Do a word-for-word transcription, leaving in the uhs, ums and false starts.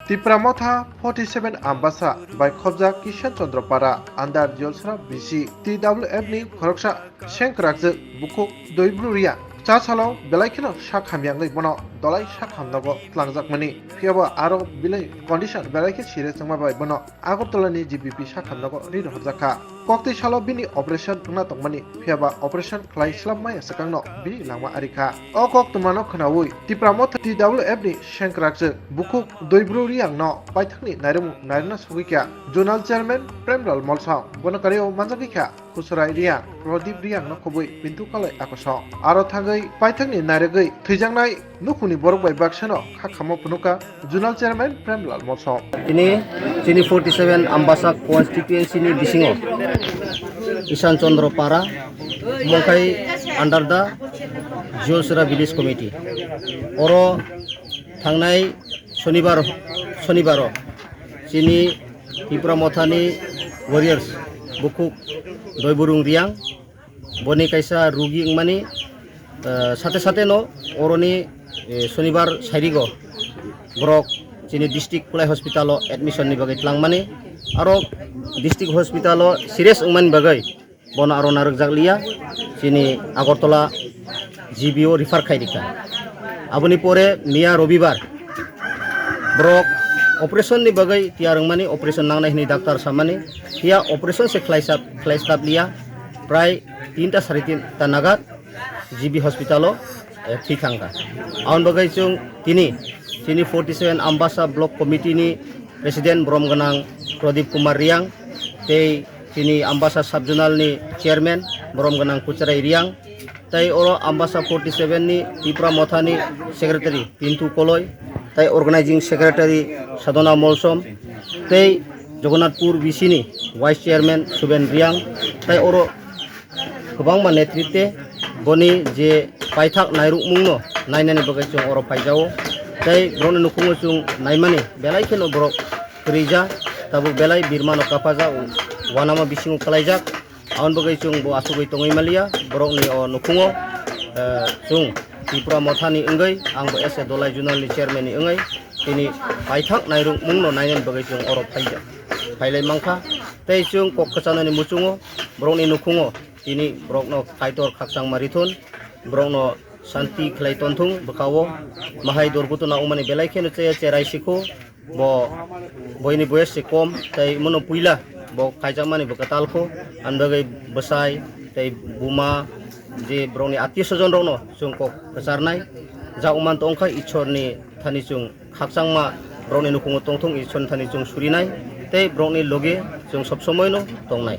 Tipra Motha forty seven Ambasa bai khobjak Kishan Chandra Para under Jolsra B C T W F ni khoroksa sengkrakjak bukhuk Doibru Riya chasalo belai kheno sak hamya wngwi bono dolai sak hamnogo tlangjakmani. Phiyaba aro belai condition belai khe serious wngma bai bono Agartala ni G B P sak hamnogo ri rohorjakha. Koktwi salo bini operation wngna tongmani, phiyaba operation khlai slap maya swkangno bini langma ari kha. O kok twmano khwnaui Tipra Motha T W F ni sengkrakjak bukhuk Doibru Riang no paithakni nairwmung nairwkna sogwi kha Zonal Chairman Premlal Molsom, bono karwi o manjagwi kha Khusrai Riang, Pradip Riang no khobwi Pintu Kalai Akoso. Aro thangwi paithakni nairwgwi thwijaknai nukhungni borok bai baksano kha khamo phunukha Zonal Chairman Premlal Molsom. Tini chini forty seven Ambasa constituency ni bisingo Ishan Chandra Para, Mongkhai under the Jolsra Village Committee. Oro thangnai Sonibar, Sonibaro chini Tipra Mothani warriors bukhuk Doiburung Riang boni kaisa rugi wngmani, eh, sate sate no oroni, eh, Sonibar sairigo borok chini district Kulai hospital o admission ni bagwi tlangmani, aro district hospital o serious wngmani bagwi bono aro narwkjak liya, chini Agartala G B o refer khai rikha. Aboni pore miya Robibar borok operation ni bagwi tiyar wngmani, operation nangnai hwnwi doctor samani, hiya operation se khlaisa, khlaislap liya, prai tinta sari tinta nagat G B hospital o, eh, thwi thangkha. Aboni bagwi chwng tini, chini forty seven Ambasa Block Committee ni President borom gwnang Pradip Kumar Riang tei chini Ambasa Sub Zonal ni Chairman borom gwnang Kucharai Riang, tei oro Ambasa forty seven ni Tipra Motha ni Secretary Pintu Koloi, tei Organizing Secretary Sadhana Molsom, tei Jagannathpur B C ni Vice Chairman Suben Riang, tei oro kwbangma netritwe boni je paithak nairwkmungno nainani bagwi chwng oro phaijao. Tei borokni nukhungo chwng naimani belai kheno borok kwrwija, tabuk belai birmano kaphajak, wanama bisingo kwlaijak. Aboni bagwi chwng bo achugwi tongwi maliya borokni o nukhungo, eh, chwng Tripura Mothani wngwi, ang bo S A Dolai Zonal ni Chairman ni wngwi, tini paithak nairwkmungno nainani bagwi chwng oro phaijak, phailai mankha. Tei chwng kok kwchanani muchungo borokni nukhungo tini borokno Kaitor khakchangma rithun, borokno santi khlai tonthung bwkhao. Mahai dorbuto na wngmani belai kheno chaya cherai sikho, bo boini boyes se kom, tei mono puila bo khaijakmani bo kwtal kho, ani bagwi bwsai tei buma je borokni attiyo sojon rokno chwng kok kwcharnai. Jak wngman tongkha Ishorni thani chwng khakchangma borokni nukhungo tongthung, Ishorni thani chwng surinai tei borokni loge chwng sob somoino tongnai.